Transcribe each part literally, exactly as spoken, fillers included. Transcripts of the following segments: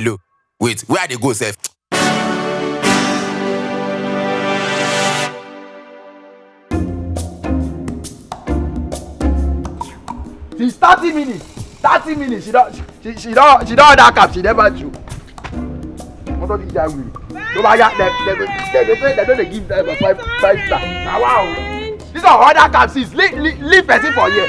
Hello. Wait, where I dey go sef? Since thirty minutes, thirty minutes, she don, she, she don, she don order cab, she never do. Motor dey die with. No matter, dem, dem, dem, dem, dem, dem no dey give driver five, five star. Na wow. This one order cab since, leave, leave, leave person for here.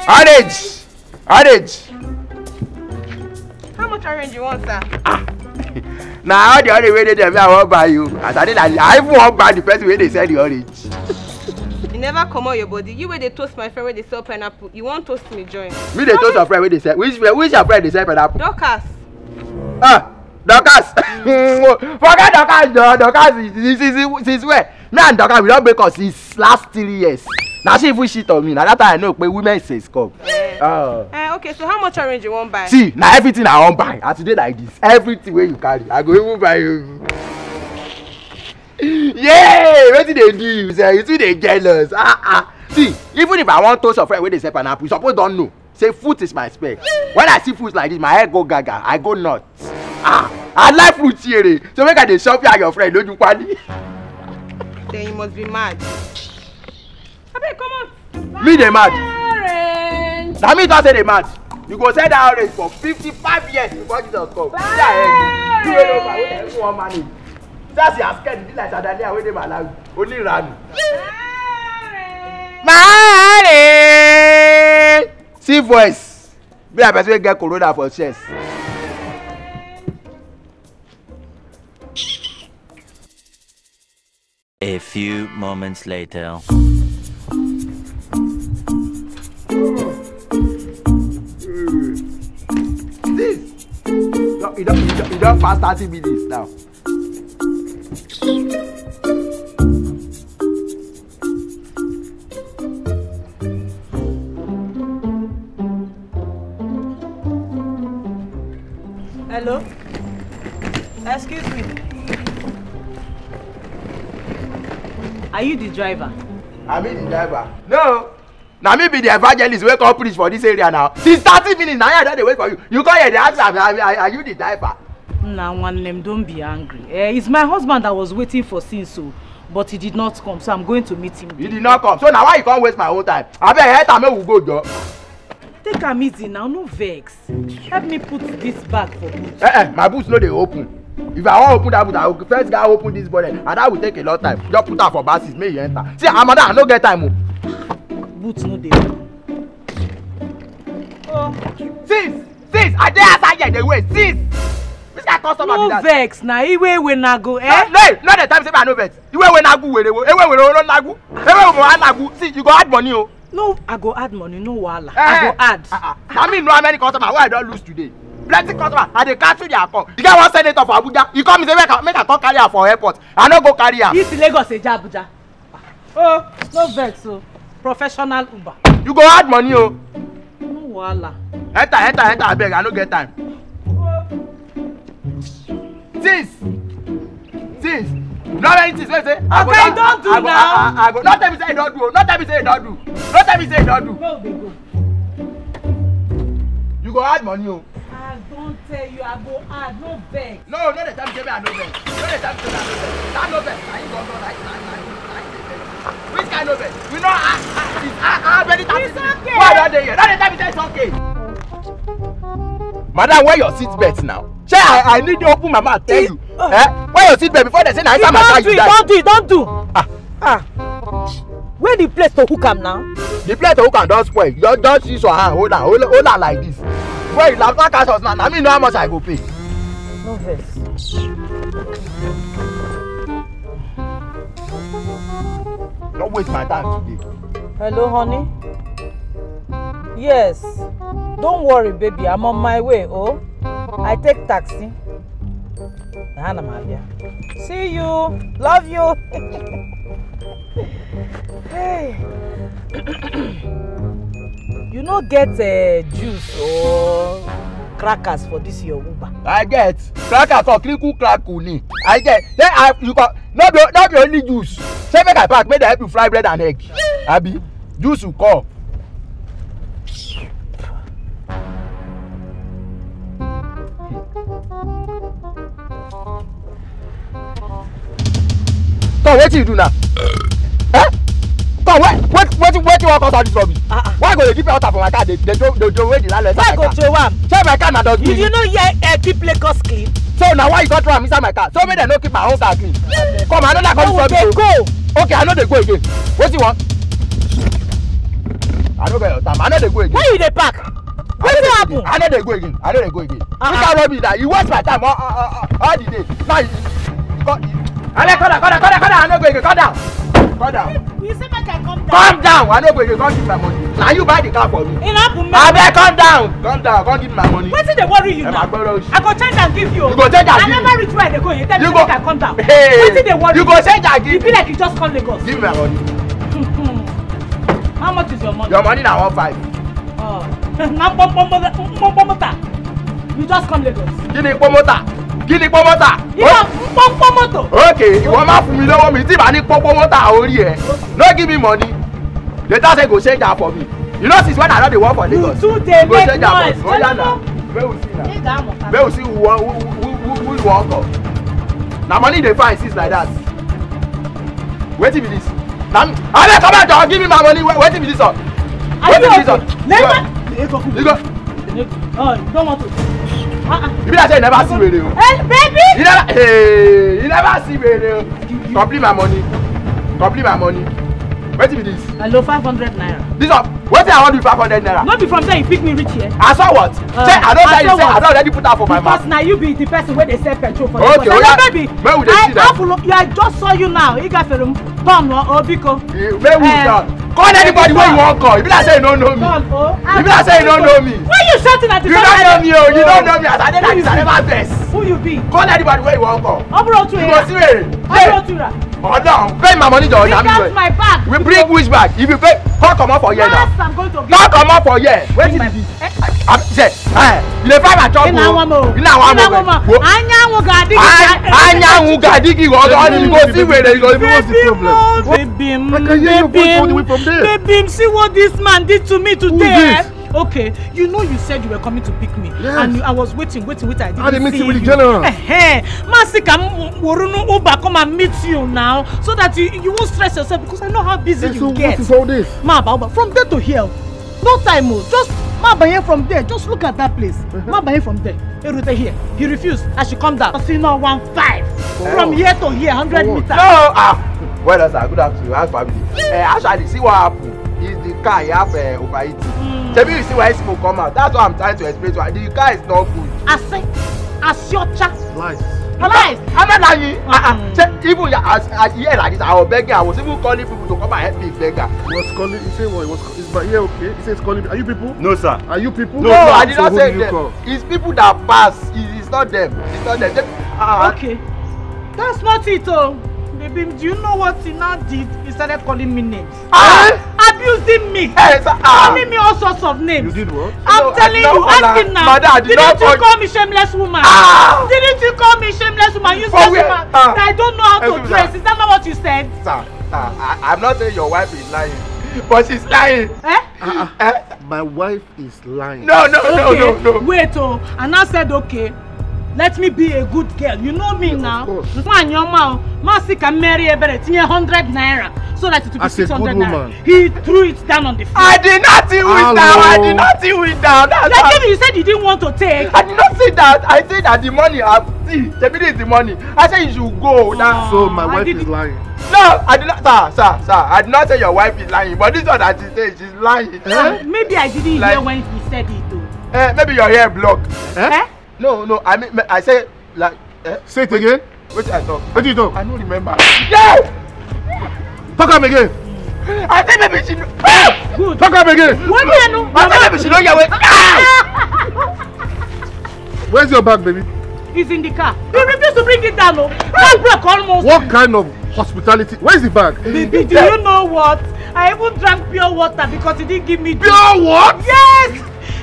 Orange! Orange! How much orange you want, sir? Ah! Na all the orange wey dey there, me I wan buy you. As I dey like, I even wan buy the person wey dey sell the orange. You never comot your body. You wey dey toast my friend wey dey sell pineapple, you wan toast me join. Me dey toast your friend wey dey sell. Which friend? Which your friend dey sell pineapple? Dorcas. Ah, Dorcas. Forget Dorcas, no. Dorcas is, is, is, is, is where? Me and Dorcas, we don break up since last three years. Na she even shit on me. Na that time I know pé women sex come. Oh. Eh, okay, so how much orange you wan buy? See, na everything I wan buy. As today like this, everything wey you carry, I go even buy you. Yeah, wetin dey do you, sir? You too dey jealous. Ah, ah. See, even if I wan toast your friend wey dey sell pineapple, you suppose don know say foot is my spec. When I see foot like this, my head go gaga, I go nuts. Ah, I like foot here. So make I dey shop you and your friend lójú pali. Then you must be mad. Abeg, comot. Me dey mad? Orange. Na me talk say dey mad. You go sell that orange for fifty-five years before Jesus come. See that head. You wey no buy, wey you wan manage. See as you are scared, be like Sadalia wey dey Malawi. Only run. Orange. Mare! See voice. Be like person wey get corona for chest. A few moments later. This, e don, e don, e don, e don pass thirty minutes now. Hello? Excuse me. Are you the driver? Am I the driver? No. Na me be the evangelist wey come preach for this area now. Since thirty minutes, na here I don dey wait for you. You come here, dey ask me, are, are, are you the driver? Nna nwanne m, don't be angry. Eh, it's my husband I was waiting for since, so, but he did not come, so I'm going to meet him. He did not come. So na why you come waste my own time? Abeg, enter, make we go, jor. Take am easy now, no vex. Help me put this bag for boot. Eh, eh, my boots no dey open. If I wan open that boot, I go first go open this bonnet, and that will take a long time. Just put am for back seat, make you enter. See, ah, madam, I no get time o. Boot no dey open. Oh. Sis, sis, I dey outside here dey wait. Sis, which kind customer be that? No vex na, iwe iwe na go, eh? No, no, no dey tell me say I no vex. Iwe iwe na go were wo. Ewe were wo na go. Ewe mo na go. See, you go add money o. No, I go add money, no wahala. Eh, I go add. Ah, ah. I mean, know how many customers wey I don lose today. Plenty customers, I dey cancel their call. You get one senator for Abuja, he call me say make I, make I come carry am for airport. I no go carry am. This Lagos Eja Abuja. Oh, no vex o. Professional Uber. You go add money o. No wahala. Enter, enter, enter, abeg, I no get time. Sis! Sis! You know many things wey say, I go, okay, you don do now. I go, I, I, I go. No tell me say you don do o. No tell me say you don do. No tell me say you don do. Where we dey go? You go add money o. I don tell you, I go add, no vex. No, no dey tell me say me I no vex. No dey tell me say me I no vex. That no vex, na him go, na him, na him, na him, na him dey vex. Which kind no vex? You know, I, I, I, I, I already thirty minutes. It's okay. Why I don dey here? No dey tell me say it's okay. Madam, wear your seat belt now. Shey I, I need to open my mouth tell you? Eh? Wear your seat belt before they say na inside my car you die. Don't do it, don't do it, don't do. Ah. Ah. Where the place to hook am now? The place to hook am don spoil. Just, just use your hand, hold am, hold, hold am like this. Where you laugh, catch us now. Na me know how much I go pay. No vex. Don't waste my time today. Hello, honey. Yes. Don't worry, baby. I'm on my way, oh. I take taxi. Ana m abịa. See you. Love you. Hey. You no get, eh, juice or crackers for this your Uber? I get. Crackers or crinkle crackle ni. I get. Then I, you go, no be, no be only juice. Say make I pack, make dem help you fry bread and egg. Abi? Juice come. Come, wetin you do now? Eh? Come, wait, wait, wait, wait, you wan cause all this rubbish? Uh-uh. Why go dey give me water for my car? Dey, dey, dey, dey, dey, wait the landlord. Why go throw am? Shey my car na dustbin? You, you know here, eh, keep Lagos clean. So na why you don throw am inside my car? So make dem no keep my own car clean. Come, I no like all this rubbish. Go. Okay, I no dey go again. Wetin you want? I no get your time. I no dey go again. Why you dey park? Wetin happen? I no dey go again. I no dey go again. Uh-uh. Which kind rubbish that? You waste my time all, all, all, all the day. Now you, you, come, come down, come down, come down, come down. I no go again. Come down. You say make I come down. Come down. I no go again. Come give my money. Now you buy the car for me. It happen, man. Abeg, come down. Come down. Come give my money. Wetin dey worry you now? I go change and give you. You go change and give me. I never reach where I dey go. You tell me make I come down. Hey. Wetin dey worry you? You go change and give me. E be like you just come Lagos. Give me my money. How much is your money? Your money na one five. Oh. Na mkpọmkpọ mota. You just come Lagos. Kí ni pọ́mọ́tà? Kí ni pọ́mọ́tà? You have mkpọmkpọ motor. Okay, ìwọ má fún mi lówó mi tí bá ní pọ́mọ́tà orí ẹ̀. No give me money. Later say go change am for me. You know since when I don dey work for Lagos. You too dey make noise. Oya na. Make we see na. Make we see who who who who who you wan call. Na money dey find since like that. Wetin be this? Na me. Abeg, come out, give me my money. Wetin be this one? Wetin be this one? You go. Oh, you don't want to. Uh-uh. You be like say you never see wèrè o. Hey, baby. You never, hey, you never see wèrè o. Complete my money. Complete my money. Wetin be this? Hello, five hundred naira. This one. Wetin I wan do with five hundred naira? No be from there you pick me reach here. I saw what? Uh, say I don tell you say I don already put am for my mouth. Because na you be the person wey dey sell petrol for Lagos. Okay, oya, baby. Make we dey see that. I just saw you now. Igafere m. Don o, biko. Make we don. Call anybody wey you wan call. E be like say you no know me. Don o. E be like say you no know me. Why you shouting at the same time? You no know me o. You no know me. As I dey like this, I never vex. Who you be? Call anybody wey you wan call. Ọ bụrụ otu ya. You go see where. Ọ bụrụ otu ya. Hold on, pay my money, John. Bring out my bag. We bring which bag? If you pay, come comot for here now. Come comot for here. Wetin be this? Eh? I, I say, eh, you dey find my trouble. Ị na-anwa m o. Ị na-anwa m o. Anyanwụ ga-adị gị. Anyanwụ ga-adị gị. You go see where you go. Baby m, baby m, baby m, see what this man did to me today. Who is this? Okay, you know you said you were coming to pick me, yes, and I was waiting, waiting, waiting. I didn't see you. I dey meet with the general. Eh, eh. Ma sị ka m wuru n'Uber come and meet you now, so that you, you won't stress yourself because I know how busy you get. Eh, so what is all this? Ma ba Uber from there to here. No time o. Just ma banye from there. Just look at that place. Uh-huh. Ma banye from there. Erute here. He refused. I should come down. I say no, one five. From here to here, hundred meter. No, ah. Well done, sir. Good afternoon. How's family? Eh, actually, see what happened. Is the car you have, uh, overheating. Mm. Shebi you see why smoke come out. That's what I'm trying to explain to her. The car is not good. I say, Asiocha. Lies. Lies. I'm not lying. Uh-uh. Say, even ya-, as I hear like this, I was begging. I was even calling people to come and help me beg her. He was calling. He said what? He was. Is my ear okay? He says calling. Are you people? No, sir. Are you people? No, sir. I did not say them. So who do you call? It's people that pass. It, it's not them. It's not them. They, uh, okay. That's not it, oh. Baby, do you know what he now did? He started calling me names. Ah! Abusing me. Eh, sir, ah. Calling me all sorts of names. You did what? I'm telling you, ask him now. Madam, I did not call you. Didn't you call me shameless woman? Ah! Didn't you call me shameless woman? Useless woman. Ah. That I don't know how to dress. Is that not what you said? Sir, sir, I, I'm not saying your wife is lying, but she's lying. Eh? Eh? My wife is lying. No, no, no, no, no. Wait, oh, and I said, okay, let me be a good girl. You know me now. Of course. Nwaanyị ọma o. Ma sị ka m mere ebere, tinye hundred naira so that it will be six hundred naira. As a good woman. He threw it down on the floor. I did not throw it down. I did not throw it down. That's why. Like if you said you didn't want to take. I did not say that. I said that the money, uh, see, the money is the money. I said you should go now. So my wife is lying. No, I did not, sir, sir, sir. I did not say your wife is lying, but this one that she said, she's lying. Eh? Maybe I didn't hear when he said it though. Eh, maybe your ear block. Eh? Eh? No, no, I mean, I say, like, eh? Say it again. Wetin I talk? Wetin you talk? I no remember. Yeah! Talk am again. I say maybe she no. Good. Talk am again. What do you know? I say maybe she no get way. Where's your bag, baby? It's in the car. You refuse to bring it down, oh. That break almost. What kind of hospitality? Where's the bag? Baby, do you know what? I even drank pure water because he didn't give me juice. Pure what? Yes!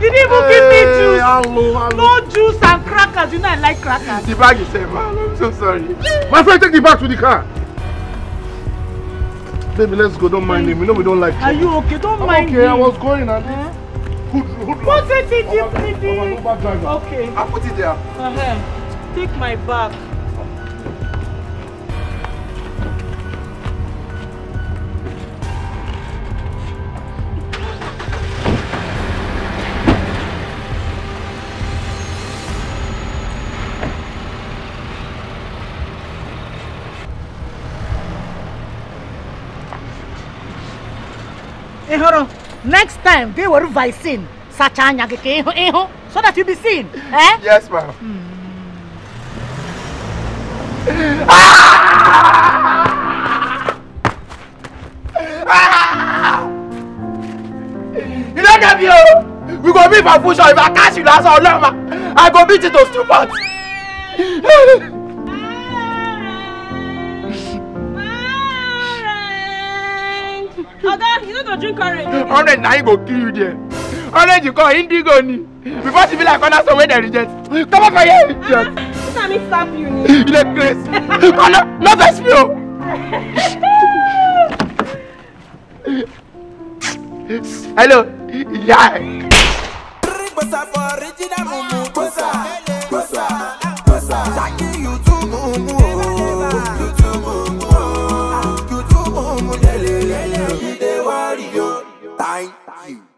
He didn't even give me juice. Hey, hello, hello. No juice and crackers. You know I like crackers. The bag is safe. I'm so sorry. My friend, take the bag to the car. Baby, let's go. Don't mind him. You know we don't like Are you okay? Don't I'm mind okay. me. I was going and this hood hood. What did he give me I'm an Uber driver. Okay. I put it there. Uh-huh. Take my bag. Ị hụrụ, next time gị were vaccine sachaa anya gị ka ịhụ ịhụ so that you be seen. Eh? Yes, ma'am. You don't get me, oh. We go meet for full shop. If I catch you last hour, I go beat you to stupid. Oga, you no go drink orange. Orange na him go kill you there. Orange you call indigo ni. Before she be like corner store wey dem reject. Come up for here, idiot. Let me slap you. You dey craze. Come on, no vex me o. Hello. Yeah.